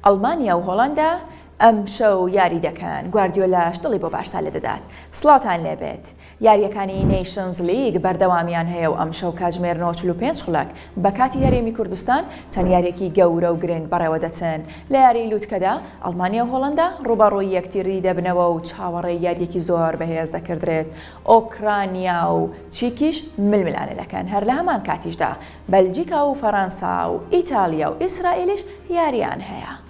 ئەڵمانیا و هۆڵەندا ئەمشەو یاری دەکەن، گواردیۆلاش دڵی بۆ بارسا لێدەدات. سڵاوتان لێبێت. یارییەکانی نەیشنز لیگ بەردەوامیان هەیە و ئەمشەو کاتژمێر 9 45 خولەک بە کاتی هەرێمی کوردستان چەند یارییەکی گەورە و گرنگ بەڕێوەدەچن. لە یاریی لوتکەدا ئەڵمانیا و هۆڵەندا ڕووبەڕووی یەکتری دەبنەوە و چاوەڕێی یارییەکی زۆر بەهێز دەکردرێت. ئۆکرانیا و چیکیش ململانێ دەکەن. هەر لە هەمان کاتیشدا بەلجیکا و فەرەنسا و ئیتاڵیا و ئیسرائیلیش یارییان هەیە.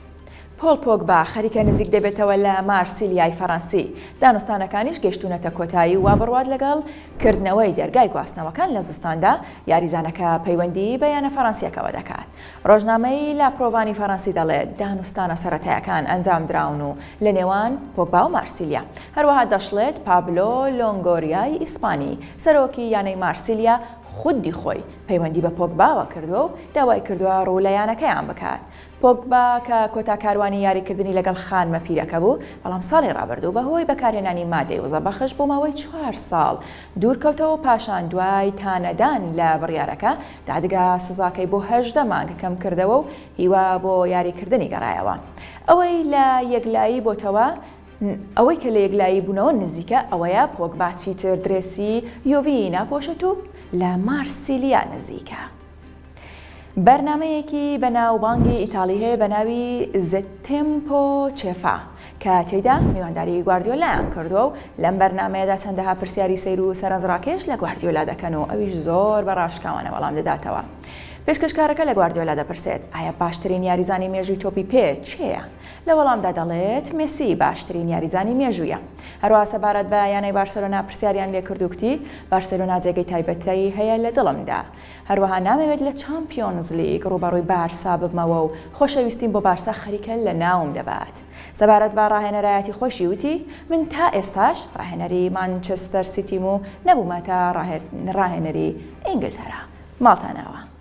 پۆڵ پۆگبا خەریکە نزیک دەبێتەوە لە مارسیلیای فەرەنسی، دانوستانەکانیش گەیشتوونەتە کۆتایی و وابڕوات لەگەڵ کردنەوەی دەرگای گواستنەوەکان لە زستاندا یاریزانەکە پەیوەندی بە یانە فەرەنسییەکەوە دەکات. ڕۆژنامەی لا پرۆڤانی فەرەنسی دەڵێت، دانوستانە سەرەتایەکان ئەنجامدراون و لە نێوان پۆگبا و مارسیلیا. هەروەها دەشڵێت، پابلۆ لۆنگۆریای ئیسپانی، سەرۆکی یانەی مارسیلیا خودی خۆی پەیوەندی بە پۆگباوە کردووە و داوای کردووە ڕوو لە یانەکەیان بکات. پۆگبا کە کۆتا کاروانی یاریکردنی لەگەڵ خانمە پیرەکە بوو، بەڵام ساڵی ڕابردوو بەهۆی بەکارهێنانی مادەی وزەبەخش بۆ ماوەی چوار ساڵ دوورکەوتەوە و پاشان دوای تانەدان لە بڕیارەکە، دادگا سزاکەی بۆ 18 مانگ کەمکردەوە و هیوا بۆ یاریکردنی گەڕایەوە. ئەوەی لە یەکلایی بۆتەوە ئەوەی کە لە یەکلایی بوونەوە نزیکە ئەوەیە پۆگبا چیتر درێسی یۆڤی ناپۆشێت و لە مارسیلیا نزیکە. بەرنامەیەکی بەناوبانگی ئیتاڵی هەیە بە ناوی زە تێمپۆ چێفا کە تێیدا میوانداری گواردیۆلایان کردووە و لەم بەرنامەیەدا چەندەها پرسیاری سەیر و سەرنجڕاکێش لە گواردیۆلا دەکەن و ئەویش زۆر بە ڕاشکاوانە وەڵام دەداتەوە. پێشکەشکارەکە لە گواردیۆلا دەپرسێت ئایا باشترین یاریزانی مێژووی تۆپی پێ کێیە؟ لە وەڵامدا دەڵێت مێسی باشترین یاریزانی مێژوویە. هەروەها سەبارەت بە یانەی بارسێلۆنا پرسیاریان لێکرد و گوتی بارسێلۆنا جێگەی تایبەتی هەیە لە دڵمدا. هەروەها نامەوێت لە چامپیۆنزلیگ ڕووبەڕووی بارسا ببمەوە و خۆشەویستیم بۆ بارسا خەریکە لەناوم دەبات. سەبارەت بە ڕاهێنەرایەتی خۆیشی وتی، من تا ئێستاش ڕاهێنەری مانچستەر سیتیم و نەبوومەتە ڕاهێنەری ئینگلتەرا. ماڵتان ئاوا.